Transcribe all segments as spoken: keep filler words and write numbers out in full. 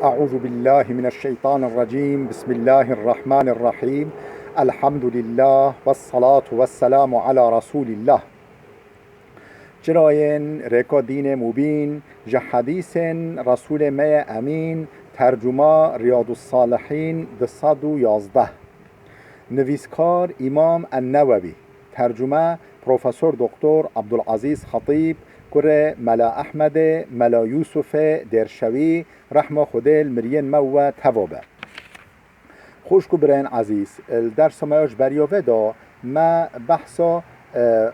أعوذ بالله من الشيطان الرجيم. بسم الله الرحمن الرحيم. الحمد لله والصلاة والسلام على رسول الله. Çirayên rêka dînê mubîn, ji hedîsên Resûlê me yê Emîn, tercuma Riyadus Salihîn du sed û yazdeh. Nivîskar Îmam En-Newewî, tercume Profesor Doktor Abdulazîz Xetîb, kurê Mela Ehmedê, Mela Yûsufê Dêrşewî, rehma Xwedê li miriyên me û we teva be. Xwişk û birayên ezîz, li dersa me ya ji beriya vê de me behsa, e,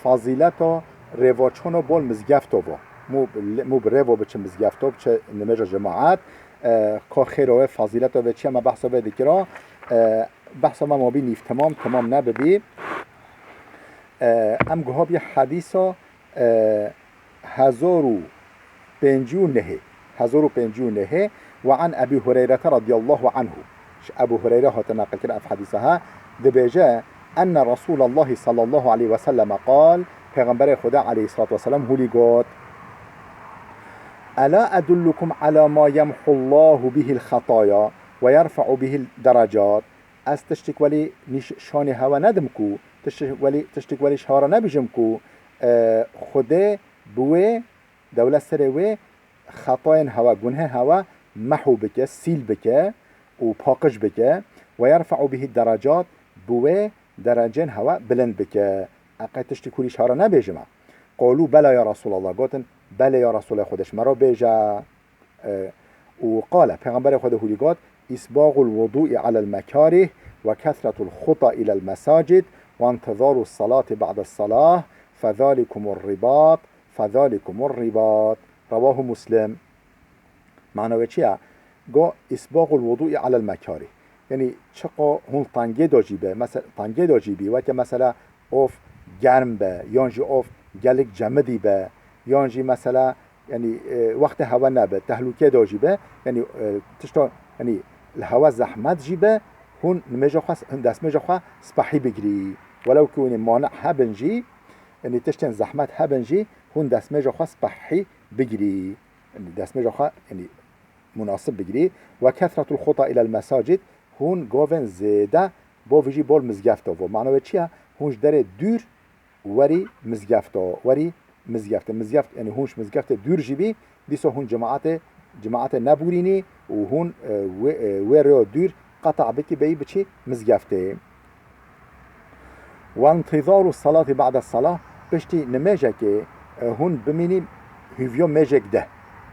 fazîleta rêvaçûna bol mizgefta ve. Mû, mû bi rêva biçe mizgefta, biçe nimêja cemaet, e, ka xêra wê, fazîleta wê çi ye, me behsa vê dikira. E, behsa me mabî nîv temam, temam nebibî. E, em guha bî hedîsa, e, hezar û pêncî û nehê. Hezar û pêncî û nehê. Ve an Ebî Hureyrete radiyallahu anhu. Ji Ebû Hureyre hate neqilkirin ev hedîsa ha. Dibêje, enne Resûlallahî sallallahu aleyhi ve selleme qal, Pêxemberê Xweda aleyhissalatu vesselam hûlî got, Ela edullukum ala ma yemhullahu bihil xetaya ve yerfa'u bihil derecat. Ez tiştik welî nîş-, şanê hewe nedim ku, tiştik welî, tiştik welî ji hewe re nebijim ku, e, Xwedê bi wê, dewlet serê wê, xetayên hewe, gunhê hewe mehû bike, sîl bike û paqij bike. Ve yerfe'u bihî derecat, bi wê derecên hewe bilind bike. Eqe tiştik hûrî ji hewe re nebêjime. Qalû bela ya Resûlallah, gotin, belê ya Resûlê Xwedê, ji me re bêje. E, û qale, Pêxemberê Xwedê hûrî got, Îsbagul wudûî alel mekarîh ve kesretul xuta ilel mesacid ve intizarus salati ba'des salah, fezalikumur ribat, fezalikumur ribat. Rewahu Muslim. Mana wê çi ye? Go, Îsbagul wudûî alel mekarîh. Yanî çiqa hûn tengê de jî be, mesela, tengê de jî bî, weke mesela, of germ be, yan jî of gelek cemidî be, yan jî mesela, yanî, e, wextê hewe nebe, tehlûkê de jî be, yanî, e, tişta, yanî, li hewe zehmet jî be, hûn nimêja xwe, hûn destmêja xwe spehî bigirî. Welew ku hûnê mani'e hebin jî, yanî, tiştên zehmet hebin jî, hûn destmêja xwe spehî bigirî. Yanî, destmêja xwe, yanî, munasib bigirî. Ve kesretul xuta ilel mesacid, hûn govên zêde bo vijî bol mizgefta vo. Mana wê çi ye? Hûn ji derê dûr werî mizgefta, werî mizgefte. Mizgeft, yanî hûn ji mizgeftê dûr jî bî, dîsa hûn cemaetê, cemaetê nebûrînî û hûn, e, wê, e, wê rêya dûr qeta bikî, beyî biçî mizgeftê. Ve intîzaru salati ba'de salah, piştî nimêjekê, e, hûn bimînî hûviya mêjek de.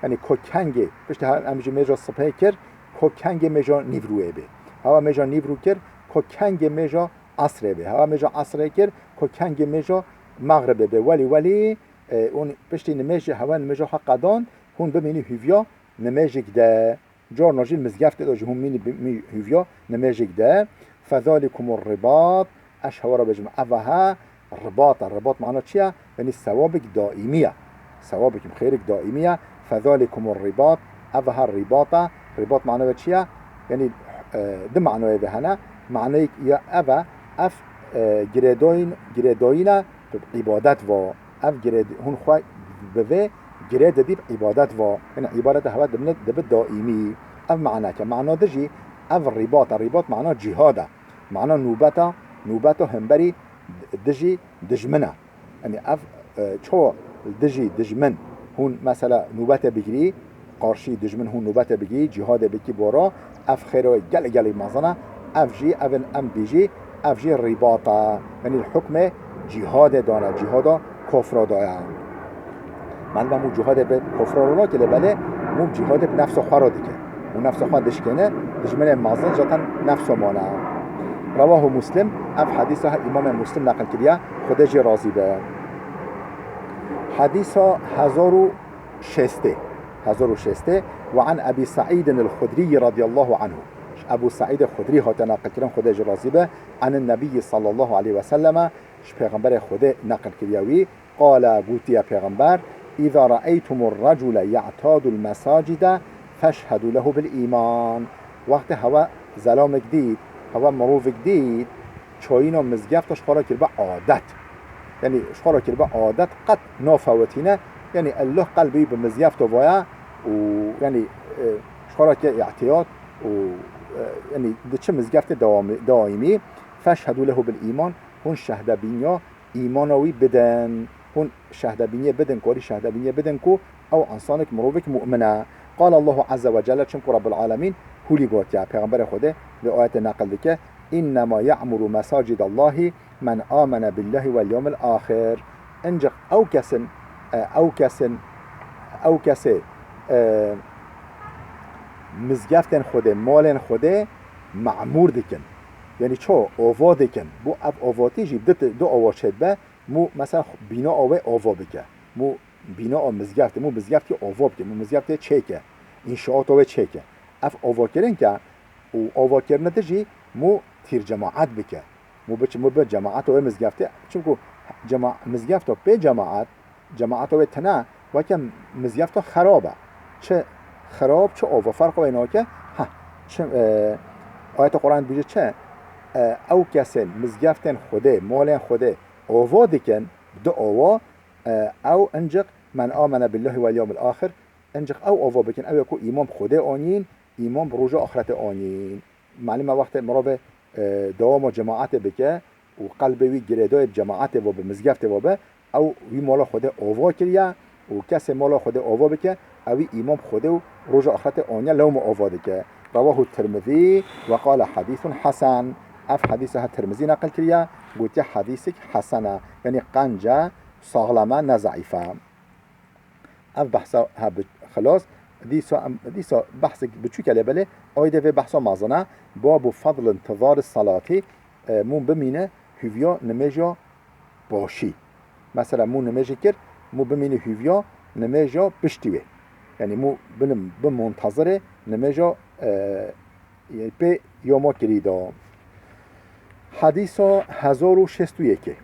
Yanî ko kengê, piştî ha em jî mêja sibhê kir, ko kengê mêja nîvrûyê bê. Hewa mêja nîvrû kir, ko kengê mêja esrê bê. Hewa mêja esrê kir, ko kengê mêja mexribê bê. Welî, welî, e, hûn piştî nimêjê, hewa nimêja xwe qedand, hûn bimînî hûviya nimêjik de. Carna jî mizgeftê de jî hûn mînî bi-, mî-, hûviya nimêjik de. Fezalikumur ribat, ez hewa re bêjim, eva ha ribat e. Ribat mana çi ye? Yanî sewabik daîmî ye. Sewabik, xêrik daîmî ye. Fezalikumur ribat, eva ha ribat e. Ribat mana ve çi ye? Yanî, e, di manayê ve hene. Manayek ya eve, ev, e, girêdayîn, girêdayîne bi îbadet ve. Ev girê, hûn xwe bi vê girê didî bi îbadet ve. Yanî îbadeta hewe dibine, dibi daîmî. Ev manake. Mana dijî ev rîbat e. Rîbat mana cîhad e. Mana nûbeta, nûbeta hemberî dijî dijmin e. Yanî ev, e, çawa dijî dijmin hûn mesela nûbete bigirî, qarşî dijmin hûn nûbete bigî, cîhadê bikî bora, ev xêra wê gelek gelek mezin e, ev jî, ev in em bîjî, ev jî rîbat e. Yanî li hukmê cîhadê dane, cîhada kofra daye. Madem hûn cîhadê bi kofra re nake, lê belê hûn cîhadê bi nefsa xwe re dike. Û nefsa xwe dişkêne, dijminê mezin zaten nefsa mane. Rewahu Muslim, ev hedîsa Îmamê Muslim neqil kiriye, Xwedê jê razî be. Hedîsa hezar û şêstê, hezar û şêstê, ve an Ebî Seîdin el-Xudrî radiyallahu anhu. Ji Ebû Seîdê Xudrî hate neqilkirin, Xwedê jî razî be, anin Nebîyî sallallahu aleyhi ve selleme, ji Pêxemberê Xwedê neqil kiriye wî, qale, gotiye Pêxember, Îza reeytumur recule ye'tadul mesacide feşhedû lehu bil îman. Wextê hewe zelamek dît, hewe mirovik dît, çayîna mizgefta ji xwe re kiribe adet. Yanî ji xwe re kiribe adet, qet nafewitîne. Yanî elleh qelbî bi mizgefta vaya û yanî, e, ji qara ke îtiyat û, e, yanî diçi mizgeftê dewamî, daîmî, feşhedû lehu bil îman, hûn şehdebîniya îmana wî bidin. Hûn şehdebîniyê bidin, karî şehdebîniyê bidin ku ew însanek mirovek mu'min e. Qal Allahu Azze ve Celle, çimku Rabbul Alemîn hûlî gotiye, Pêxemberê Xwedê vê ayetê neqil dike, "İnnema ya'muru mesacidallahi men amene billahi vel yevmil ahir." Encik ew kesin, e, ew kesin, ew kesê, e, mizgeftên Xwedê, malên Xwedê memûr dikin. Yanî ço, ova dikin. Bo ev avatî jî di, di ava çêdibe, mû mesela bîna awê ava bike. Mû bîna a mizgeftê, mû mizgeftê ava bike, mû mizgeftê çêke. Înşaata wê çêke. Ev avakirin ke û avakirinê de jî mû tîr cemaet bike. Mû biçe, mû bi cemaeta wê mizgeftê. Çimku cema-, mizgefta pê cemaet, cemaeta wê tine weke mizgefta xerab e. Çi xerab, çi ava, ferqa wê nake. Ha, çi, e, ayeta Quran dibêje çi? E, ew kesên mizgeftên Xwedê, malên Xwedê ava dikin, di ava, e, ew encik men amene billahi vel yevmil ahir, encik ew ava bikin, ew ê ku îman bi Xwedê anîn, îman bi roja axirete anîn. Malum e wextê mirovê, e, dewama cemaetê bike û qelbê wî girêdayê bi cemaetê ve, bi mizgeftê ve be, ew wî mala Xwedê ava kiriye û kesê mala Xwedê ava bike, ewî îman bi Xwedê û roja axirete aniye, lewma ava dike. Rewahu Tirmizî ve qale hadîsun hesen. Ev hadîsa he Tirmizî neqil kiriye, gotiye hadîsek hesen e. Yanî qenc e, saxlem e, ne zeîf e. Ev behsa he bi xilas. Dîsa em, dîsa behsek biçûk e lê belê, aydê vê behsa mezin e. Babu fadl intizari salati, e, mû bimîne hûviya nimêja paşî. Mesela mû nimêjê kir, mû bimîne hûviya nimêja piştî wê. Yanî mû binim, bi muntezirê nimêja, e, Yê pê yoma kirî da. Hadîsa hezar û şêst û yekê.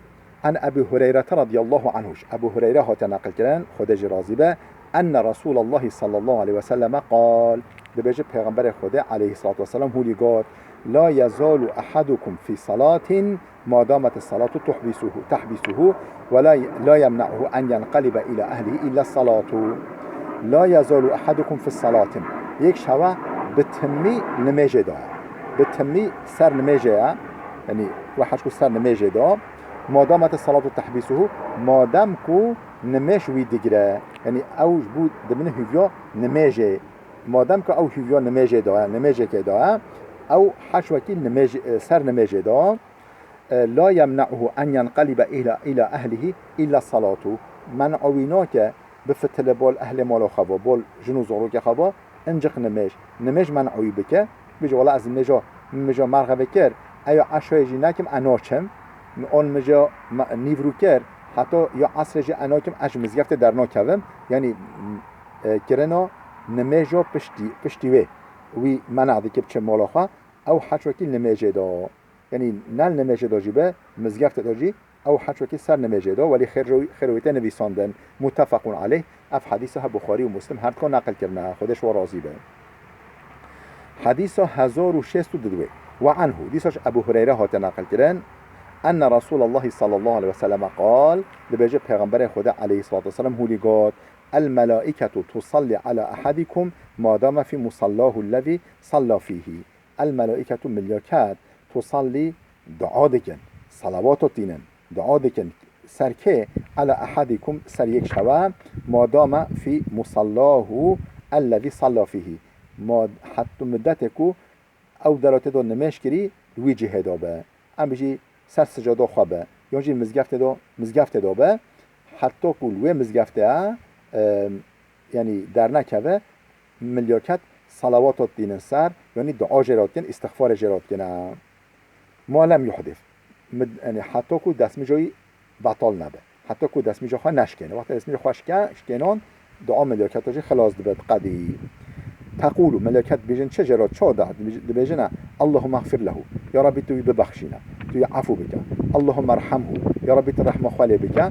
An Ebu Hureyre radiyallahu anhu. Ebu Hureyre hate neqil kirin, Xwedê jî razî be. Enne Resûlallahi sallallahu aleyhi ve selleme qal. Dibêje Pêxemberê Xwedê aleyhissalatu vesselam hûlî got, "La yezalu ahadukum fi salatin ma damet salatu tuhbisuhu, tahbisuhu ve la, la yemna'uhu en yenqalibe ila ehlihi illa salatu. La yezalu ahadukum fi salatin." Yek ji hewa bi timî nimêjê de ye. Bi timî ser nimêjê ye. Yanî we heş ku ser nimêjê de. Ma damet salatu tahbisuhu. Madem ku nimêj wî digire. Yanî ew ji bo dimîne hûviya nimêjê. Madem ku ew hûviya nimêjê de ye, nimêjekê de ye, ew heş wekî nimêj-, ser nimêjê de. E, la yemna'uhu en yenqalibe ila, ila ehlihi illa salatu. Men'a wî nake bifitile bol ehlê mala xwe ve, bol jin û zarokê xwe ve, encik nimêj. Nimêj men'a wî bike. Bêje, wela ez nimêja, nimêja merxevê kir, eya eşayê jî nekim, e naçim. An nimêja me-, nîvrû kir, heta ya esrê jî e nakim, ez ji mizgeftê dernakevim. Yanî, e, kirina nimêja piştî, piştî wê. Wî men'a dike biçe mala xwe. Ew heş wekî nimêjê de. Yanî ne li nimêjê de jî be, mizgeftê de jî, ew heş wekî ser nimêjê de, welî xêr ro-, xêr wê tê nivîsandin. Muttefaqun aleyh, ev hedîsa he Buxarî û Muslim her dika neqil kirine, Xwedê ji we razî be. Hedîsa hezar û şêst û du wê. Ve anhu, dîsa ji Ebu Hureyre hate neqil kirin. Enne Resûlallahi sallallahu aleyhi ve selleme qal, dibêje Pêxemberê Xwedê aleyhissalatu vesselam hûlî got, "El melaiketu tusalli ala ahadikum ma dame fi musallahu lezî salla fîhî." El melaiketu, milyaket, tusallî, dua dikin, salawata tînin, dua dikin, ser kê, ala ahadikum, ser yek ji hewa, ma dame fî musallahu ellezî salla fîhî, ma, heta muddetê ku ew deratê de nimêj kirî, li wî cihê de be. Em bijî ser sicada xwe be, yan jî mizgeftê de, mizgeftê de be, heta ku li wê mizgeftê, e, yanî dernekeve, milyaket salawata dînin ser, yanî dua jê re dikin, îstixfarê jê re dikin. Ma lem yuhdis. Mid-, yanî heta ku destmîja wî betal nebe. Heta ku destmîja xwe neşkêne. Wextê destmîja xwe şke-, şkênan, dua milyaketa jî xilas dibe, diqedî. Teqûlu, milyaket dibêjin çi jê re, çawa da? Dibêj-, dibêjine, "Allahumma gfir lehu." Ya Rabbî, tu wî bibexşîne. Tu wî efû bike. "Allahumma rhamhu." Ya Rabbî, tu rehma xwe lê bike.